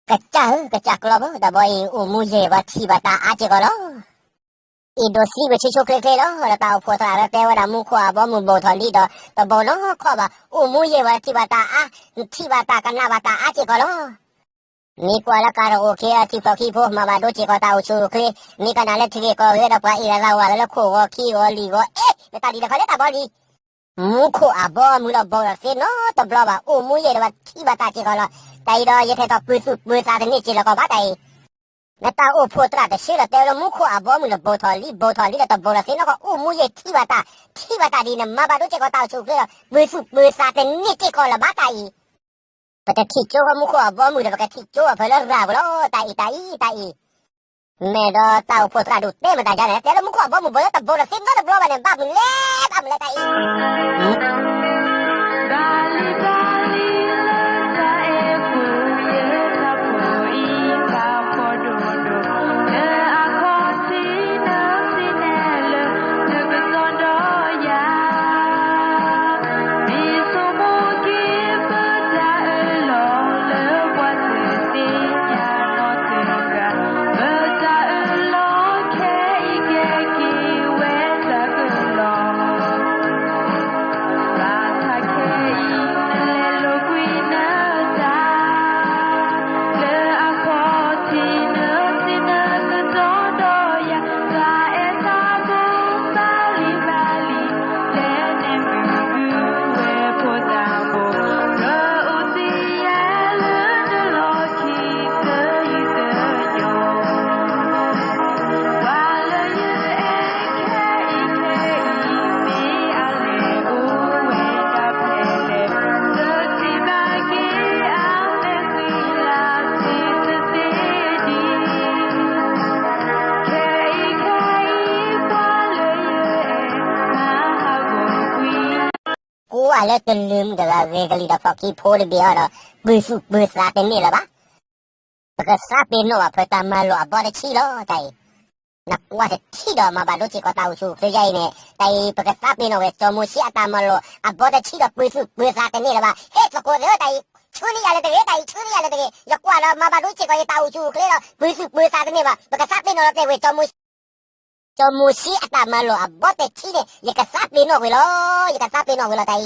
ကစၢ်ဧၢ ကစၢ်ကျီဘၣ် တဘျီအံၤ အိၣ်မူယဲၢ်ပှၤထံၣ်ဘၣ်တၢ်အါစ့ၢ်ကီးလီၤ. အ့ၣ်ဒိးသံဝဲဆူၣ်ဆူၣ်ချ့ချ့လီၤ. ဒီးတၢ်အိၣ်ဖှိၣ်သရၣ်လၢတဲဝဲဒၣ်မူခိၣ်အဘီအမုၢ်ဘိၣ်ထီၣ်လံဒီး တဘိလီၤခီၣ်ဘၣ် အိၣ်မူယဲၢ်ပှၤထံၣ်ဘၣ်တၢ်အါ, ထံၣ်ဘၣ်တၢ်ကနၣ်ဘၣ်တၢ်အါစ့ၢ်ကီးလီၤ. မ့ၢ်ကွၢ်လၢကၤရအိၣ်က့ၤအထံဖိကီၢ်ဖိ မၤဘၣ်ဒိစ့ၢ်ကီးတၢ်အိၣ်ဆူၣ်အိၣ်ချ့, မ့ၢ်ကနၣ်လၢထံဂ့ၢ်ကီၢ်ဂ့ၢ်ဒီးပှၤအ့ၣ်လိာ်သးဝၤလၢလၢခိၣ်ဂီၤခံဂီၤလွံၢ်ဂီၤ အ့ၣ် မ့ၢ်တၢ်ဒ်လဲၣ်ခီလဲၣ်တၢ်ဘီလံ. မူခိၣ်အဘီအမုၢ်ဒီးဘိၣ်ထီၣ်သ့နီတဘျီဘၣ် အိၣ်မူယဲၢ်ဒီးပှၤထံၣ်ဘၣ်တၢ်စ့ၢ်ကီးလီၤ. တၢ်အံၤဒီးယထဲသိးပၢၤသူၣ်ပၢၤသးတန့ၢ်စ့ၢ်ကီးဘၣ်တၢ်အံၤ နတၢ်အိၣ်ဖှိၣ်သရၣ်တဆၢဒီးတဲဝဲလၢမူခိၣ်အဘီအမုၢ်ဒီးဘိၣ်ထီၣ်လံ ဘိၣ်ထီၣ်လံဒီးတဘိလီၤသ့နီၢ်ကီၢ် အိၣ်မူယဲၢ်ထံၣ်ဘၣ်တၢ်, ထံၣ်ဘၣ်တၢ်ဒ်န့ၣ် မၤဘၣ်ဒိစ့ၢ်ကီးတၢ်အိၣ်ဆူၣ်အိၣ်ချ့ဒီး ပၢၤသူၣ်ပၢၤသးတန့ၢ်စ့ၢ်ကီးလၢၤဘၣ်တၢ်အံၤ. ပတထံၣ်ကၠိဝဲမူခိၣ်အဘီအမုၢ်ဒီး ပကထံၣ်ကၠိဝဲဖဲလၢရၤပူၤလီၤ တၢ်အံၤ တၢ်အံၤ တၢ်အံၤ. မ့ၢ်ဒီးတၢ်အိၣ်ဖှိၣ်သရၣ်ဒိၣ်တဲမတၤယါန့ၣ် တဲလၢမူခိၣ်အဘီအမုၢ်ဘိၣ်လၢတဘိလီၤသ့နီတဘျီဘၣ်န့ၣ် ဘၣ်မနုၤလဲၣ် ဘၣ်မနုၤလဲၣ်တၢ်အံၤ ကွၢ်လၢတလၢမုၢ်တဂၤဂဲၤကလံၤဒီးဖီၣ်ခံဖိတဘ့ၣ်အီၤဒီး ပၢၤသူၣ်ပၢၤသးတန့ၢ်လၢၤဘၣ်. ပကသးပ့ၤနီၣ်ဘၣ်ဖဲတၢ်မၤလိာ်အဘီတဆံလီၤတၢ်အံၤ. နကွၢ်တထံၣ်ဒီးမၤဘၣ်ဒိစ့ၢ်ကီးတၢ်အိၣ်ဆူၣ်အိၣ်ချ့ယါအံၤန့ၣ် တၢ်အံၤ ပကသးပ့ၤနီၣ်ဝဲစီၤမိၤၡ့အတၢ်မၤလိာ်အဘီတဆံဒီးပၢၤသူၣ်ပၢၤသးတန့ၢ်လၢၤဘၣ်. ဟဲသကိးသ့ၣ်ဧၢ တၢ်အံၤ ဆှၢန့ၢ်ယၤလၢတဂ့ၤ တၢ်အံၤ ဆှၢန့ၢ်ယၤလၢတဂ့ၤ. ယကွၢ်ဒီးမၤဘၣ်ဒိစ့ၢ်ကီးယတၢ်အိၣ်ဆူၣ်အိၣ်ချ့ဒီး ပၢၤသူၣ်ပၢၤသးတန့ၢ်ဘၣ်. ပကသးပ့ၤနီၣ်လီၤတဲဝဲ စီၤမိၤၡ့အတၢ်မၤလိာ်အဘီတဆံန့ၣ် ယကသးပ့ၤနီၣ်ကွံာ်လီၤ. ယကသးပ့ၤနီၣ်ကွံာ်လီၤတၢ်အံၤ